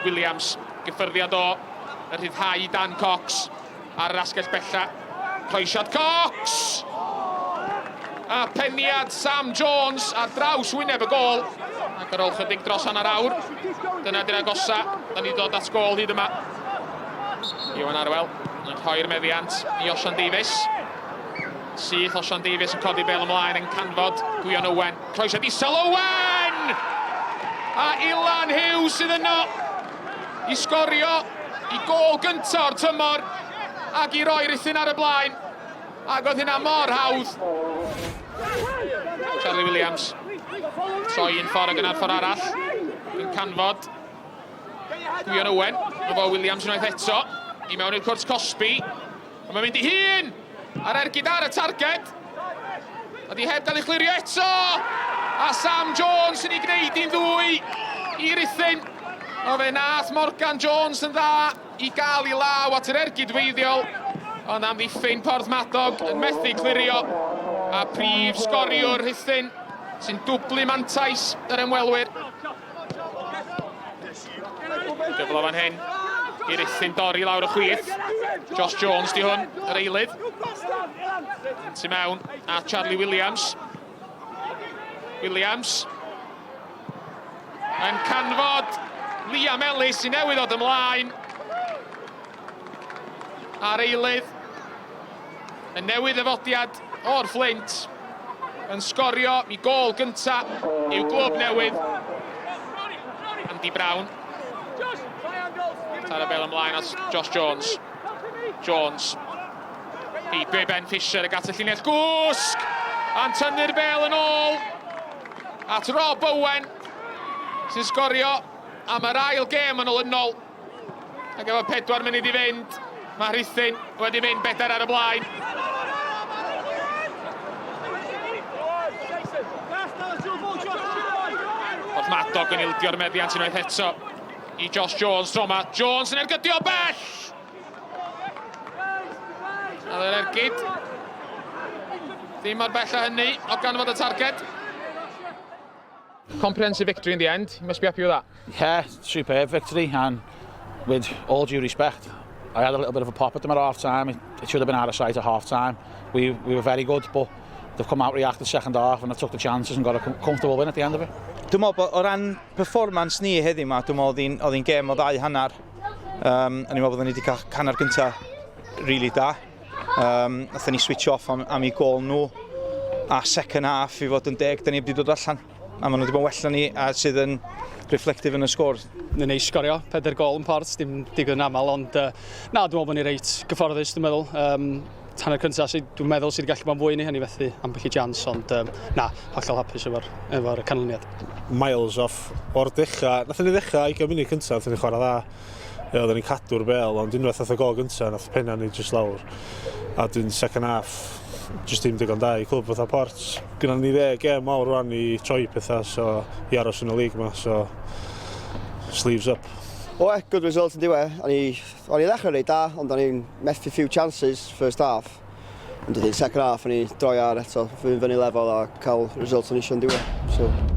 Williams, gyffyrddiad o, y rhyddhau i Dan Cox ar yr asgell bella. Croesiad Cox! A peniad Sam Jones ar draws wyneb y gôl. Ac ar ôl chydig dros hanner awr, dyna di'r agosa, da ni dod at gôl hyd yma. Iwan Arwel yn rhoi'r meddiant i Osian Davies. Syth Osian Davies yn codi bel ymlaen yn canfod Gwion Owen. Croesiad isel Owen! A Ilan Hughes sydd yno i sgorio i gôl gyntaf o'r tymor ac i roi Rhuthun ar y blaen. Ac oedd hynna mor hawdd. Charlie Williams. Troi un ffordd ac yna'r ffordd arall. Yn canfod Gwion Owen. Efo Williams unwaith eto. I mewn i'r cwrt cosbi. A mae'n mynd i hun! A'r ergyd ar y targed. A di heb gael ei chlirio eto! A Sam Jones yn ei gwneud hi'n ddwy i Ruthun. O fe nath Morgan Jones yn dda i gael i law at yr ergyd wreiddiol. Ond amddiffyn Porthmadog yn methu clirio. A prif sgoriwr Rhuthun sy'n dwblu mantais yr ymwelwyr. Gyfle fan hyn i Ruthun dorri lawr y chwith. Josh Jones di hwn, yr eilydd. Tu mewn a Charlie Williams. Williams yn canfod Liam Ellis sy'n newydd ddod ymlaen. A'r eilydd y newydd ddyfodiad o'r Fflint yn sgorio i gôl gynta i'w glwb newydd. Andy Brown. Tara bel ymlaen at Josh Jones. Jones. Heibio i Ben Fisher ag at y llinell gwsg. A'n tynnu'r bel yn ôl at Rob Owen sy'n sgorio am yr ail gêm yn olynol. Ac efo 4 munud i fynd, mae Rhuthun wedi mynd bedair ar y blaen. Porthmadog yn ildio'r meddiant unwaith eto i Josh Jones tro yma. Jones yn ergydio bell! A yr ergyd. Ddim mor bell â hynny o ganfod y targed. Comprehensive victory in the end. You must be happy with that. Yeah, superb victory and with all due respect, I had a little bit of a pop at them at half time. It, it should have been out of sight at half time. We, we were very good, but they've come out reacted second half and they took the chances and got a comfortable win at the end of it. Dwi'n meddwl bod o ran performance ni heddiw yma, dwi'n meddwl oedd hi'n gêm o ddau hanner. Um, o'n i'n meddwl bod ni wedi cael hanner gyntaf really da. Um, nathon ni switch off am, am eu gol nhw. A second half, i fod yn deg, da ni wedi dod allan. A maen nhw wedi bod yn well na ni, a sydd yn reflective yn y sgôr. Yn neis sgorio, pedair gol yn Port, dim digwydd yn aml, ond uh, na, dwi'n meddwl bod ni reit gyfforddus, dwi'n meddwl. Um, hanner cyntaf, sy, dwi'n meddwl sydd wedi gallu bod yn fwy ni hynny felly ambell i chance, ond um, na, hollol hapus efo'r efo canlyniad. Miles off o'r dechrau. Nathon ni ddechrau 20 munud cyntaf, nathon ni chwarae dda. Ie, oedden ni'n cadw'r bel, ond unwaith nath y gol gyntaf, nath penna ni jyst lawr. A dyn second half, jyst dim digon da i clwb fatha Port. Gynna ni dde gêm mawr rwan i troi pethau, so i aros yn y league ma, so sleeves up. O, oh, good result yn diwedd. O'n i, o'n i ddechrau reit da, ond o'n i'n methu few chances first half. Ond wedyn second half, o'n i droi ar eto, fyny lefel a cael result o'n i eisiau yn diwedd. So.